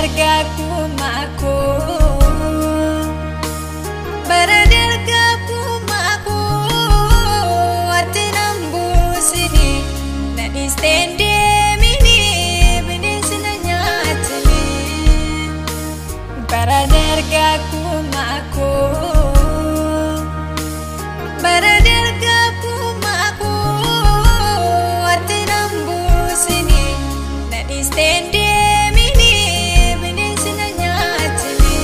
Bara dargagummaa koo, bara dargagummaa koo, ati nan buusini, na dhiistee hin deemini, bineensi na nyaatini. Bara dargagummaa koo, bara dargagummaa koo, ati nan buusini, na dhiistee hin deemini, bineensi na nyaatini.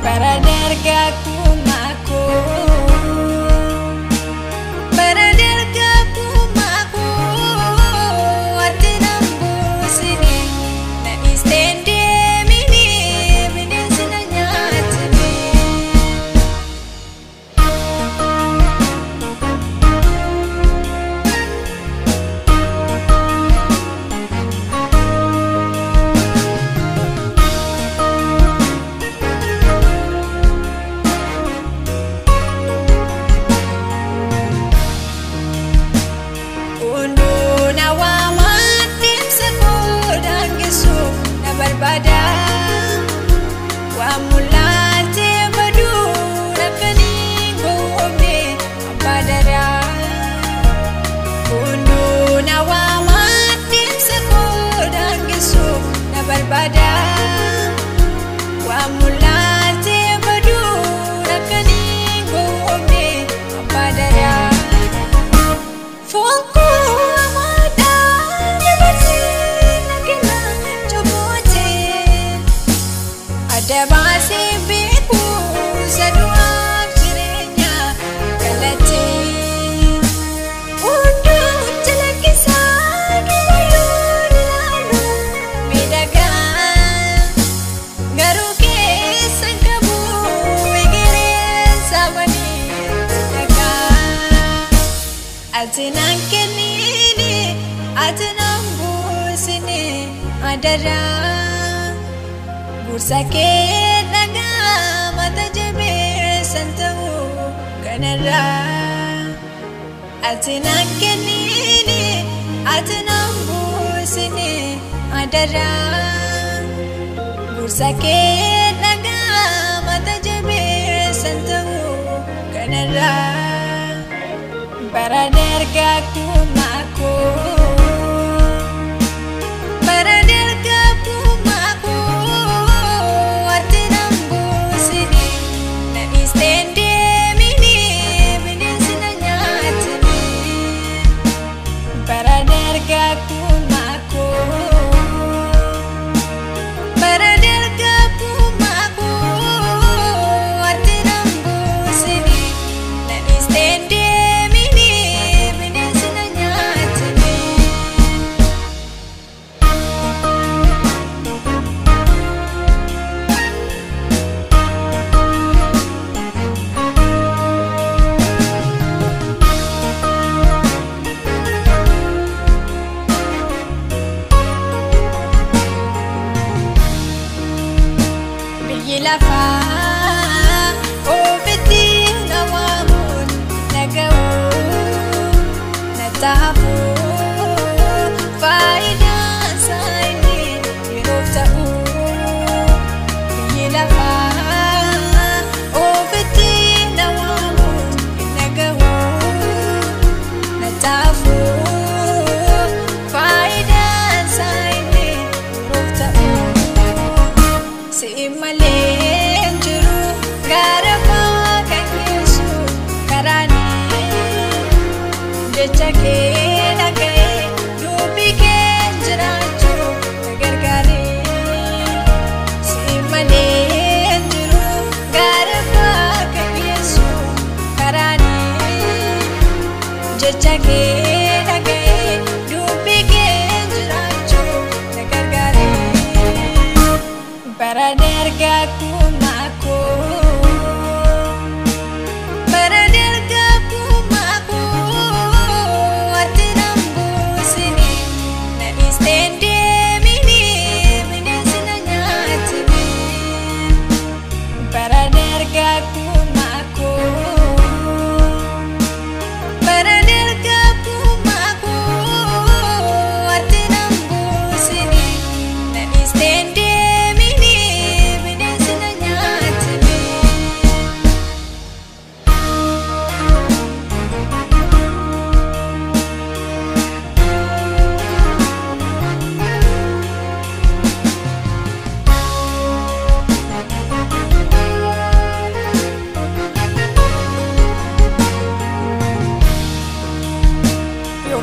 Bara dargagummaa koo, bara dargagummaa koo, ati nan buusini, na dhiistee hin deemini, bineensi na nyaatini. Hunduu na waamaa deemsa koo daangessuuf na barbaada. Waan mul'atee baduu akkanii gowwoomne abbaa daraa. Hunduu na waamaa deemsa koo daangessuuf na barbaada. Waan mul'atee baduu akkanii gowwoomne abbaa daraa. Foon koo hamaadhaan dabarsee na kenna cubbuutee. Adda baasee beeku isa du'aaf jireenya galatee. Hunduu calaqqisaa duuba yoon ilaalu miidhagaa. Garuu keessa hin qabu egereen sabanii dhagaa. Ati naan kennini, ati naan buusini adaraa. Gorsa kee dhagaa mata jabeessan ta'uu kanarraa. Ati naan kennini, ati naan buusini adaraa. Gorsa kee dhagaa mata jabeessan ta'uu kanarraa. Bara dargagummaa koo, bara dargagummaa koo, ati nan buusini, na dhiistee hin deemini, bineensi na nyaatini. Bara dargagummaa koo, bara dargagummaa koo, ati nan buusini, na dhiistee hin deemini, bineensi na nyaatini. Biyyi lafaa ofitti na waamuun na ga'u na taafu faayidaan isaa inni yeroof ta'u. Biyyi lafaa ofitti na waamuun na ga'u na taafu faayidaan isaa inni yeroof ta'u. Si malee hin jiru gara kan geessu karaanii jecha kee dhaga'ee dubbii kee jiraachuu na gargaare. Si malee hin jiru gara kan geessu karaanii jecha kee dhaga'ee dubbii kee jiraachuu na gargaare. Bara dargagummaa koo, bara dargagummaa koo, ati nan buusini, na dhiistee hin deemini, bineensi na nyaatini. Bara dargagummaa koo, bara dargagummaa.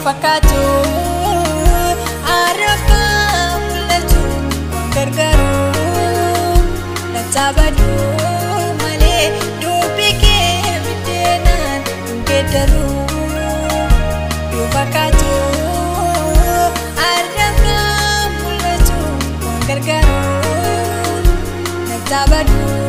Fakkaatu arrabaa mul'atu waan gargaaru nattabaduu malee dubbii kee biddeenaan hin geeddaru. Yoo fakkaatu arrabaa mul'atu waan gargaaru nattabaduu.